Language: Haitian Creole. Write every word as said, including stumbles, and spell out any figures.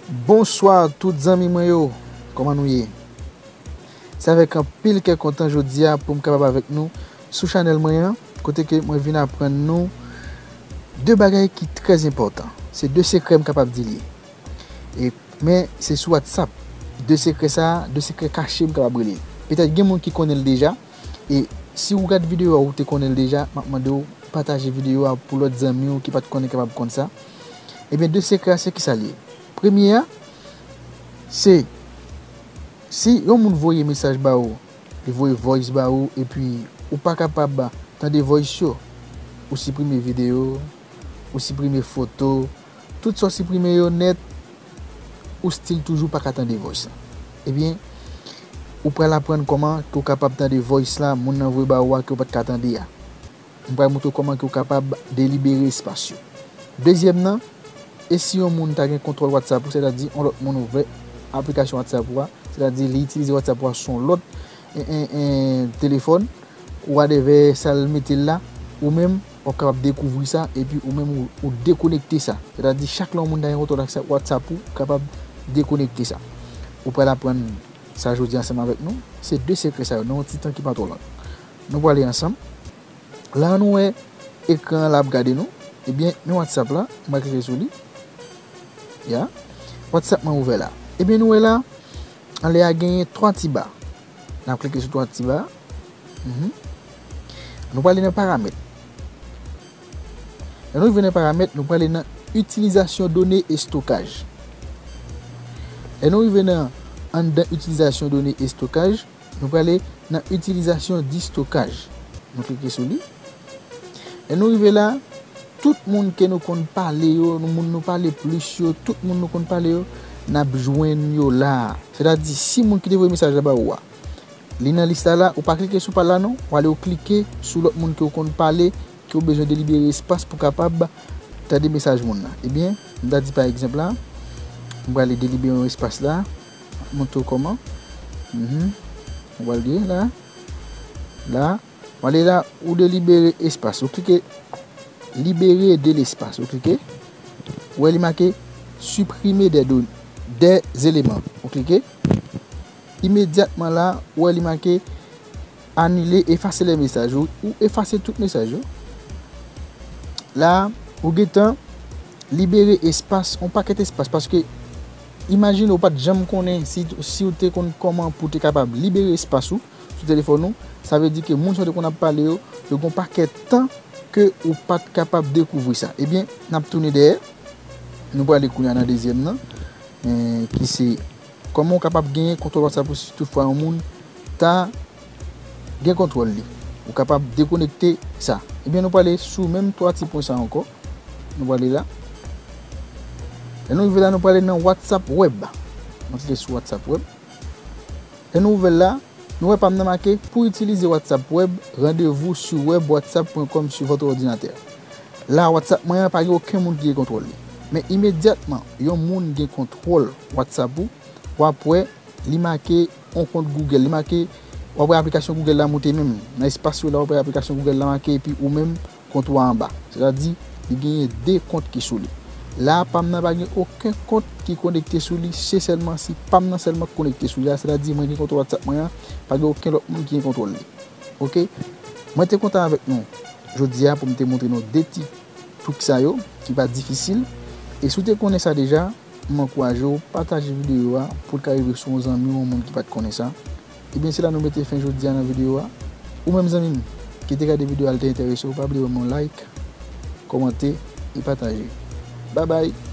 Bonswa tout zanmi mwen yo, kòman nou ye? Se avèk anpil kè kontan jodi a pou m kapab avèk nou sou chanèl mwen an, kote ke mwen vin aprann nou de bagay ki trè enpòtan. Se de sekrè m kapab di l ye. E, men se sou WhatsApp. De sekrè sa a, de sekrè kache m kapab rele l. Petèt gen moun ki konnen l deja. E si w gad videyo a, ou te konnen l deja, m ap mande w pataje videyo a pou lòt zanmi w ki pa t konnen kapab konn sa. Ebyen, de sekrè a, se kisa l ye? Premye a, se si yon moun voye mesaj ba ou, li voye voice ba ou, epi ou pa kapab tande voice yo, ou siprime videyo, ou siprime foto, tout sa w siprime yo nèt, ou still toujou pa ka tande voice la. Ebyen, ou pral aprann kòman ke w kapab tande voice la, moun nan voye ba ou a ke w pa t ka tande a. M pral montre w kòman ke w kapab delibere espas yo. Dezyèm nan, e si yon moun ta gen kontwòl WhatsApp ou, sètadi yon lòt moun ouvè aplikasyon WhatsApp ou a, sètadi li itilize WhatsApp ou a sou yon lòt, en, en, en, telefòn, ou whatever sa l mete l la, ou menm, w ap kapab dekouvri sa, epi ou menm, ou, ou dekonekte sa. Sètadi, chak lè yon moun ta gen kontwòl ak sa, WhatsApp ou, ou kapab dekonekte sa. Ou pral aprann sa jodi ansanm avèk nou. Se de sekrè sa yo, nan yon ti tan ki pa twò long. Nou prale ansanm. La, nou wè ekran an la ap gade nou. Ebyen, men WhatsApp la, m pral klike sou li. Ya. WhatsApp mwen ouvè la. Ebyen, nou wè la, anlè a genyen twa ti ba. N ap klike sou twa ti ba. Mhm. Nou prale nan paramèt. Lè nou rive nan paramèt, nou prale nan itilizasyon done estokaj. Lè nou rive nan anndan itilizasyon done estokaj, nou prale nan itilizasyon di stokaj. Nou klike sou li. Lè nou rive la, tout moun ke nou konn pale yo, nou moun nou pale plis yo, tout moun nou konn pale yo, n ap jwenn yo la. Sètadi, si moun ki te voye mesaj la ba ou a, li nan lis la la, ou pa klike sou pa l la non, ou ale ou klike sou lòt moun ke w konn pale, ke w bezwen delibere espas pou kapab tande mesaj moun nan. Ebyen, m ta di pa egzanp la, m prale delibere yon espas la, montre w kòman. Mhm. Ou prale la, la, ou ale la, ou delibere espas. Ou klike libérer de l'espace. Ou klike. Ou wè li make supprimer des don-, des éléments. Ou klike. Imedyatman la, ou wè li make annuler, effacer les messages. Ou, ou efase tout mesaj yo. La, ou gentan libere espas, yon pakèt espas. Paske, imajine ou pa t janm konnen si, si w te konn kòman pou w te kapab libere espas ou sou telefòn ou, sa vle di ke moun sa w te konn ap pale yo, yo gen yon pakèt tan ke ou pa t kapab dekouvri sa. Ebyen, n ap tounen dèyè. Nou prale kounye a nan dezyèm nan, eh, ki se kòman w kapab genyen kontwòl WhatsApp ou si toutfwa yon moun ta gen kontwòl li. Ou kapab dekonekte sa. Ebyen, nou prale sou menm twa ti pwen sa ankò. Nou prale la. Lè nou rive la, nou prale nan WhatsApp Web. Nou klike sou WhatsApp Web. Lè nou ouvè l la, nou wè pa m nan make, pour utiliser WhatsApp Web, rendez-vous sur web whatsapp point com sur votre ordinateur. La, WhatsApp mwen an pa gen okenn moun ki gen kontwòl li. Men imedyatman, yon moun gen kontwòl WhatsApp ou, w ap wè li make yon kont Google, li make, w ap wè aplikasyon Google la moute menm. Nan espas yo la, w ap wè aplikasyon Google la make, epi ou menm, kont ou a anba. Sètadi, li genyen de kont ki sou li. La, pa m nan pa gen okenn kont ki konekte sou li, se sèlman si pa m nan sèlman ki konekte sou li la, sètadi mwen gen kont WhatsApp mwen an, pa gen okenn lòt moun ki gen kontwòl li. Oke? Mwen te kontan avèk nou jodi a pou m te montre nou de ti trik sa yo, ki pa difisil. E si w te konnen sa deja, m ankouraje w pataje videyo a pou l ka rive sou yon zanmi w, yon moun ki pa t konnen sa. Ebyen, se la nou mete fen jodi a nan videyo a. Ou menm zanmi m ki te gade videyo a, l te enterese w, pa bliye ban m yon like, kòmante e pataje. Babay!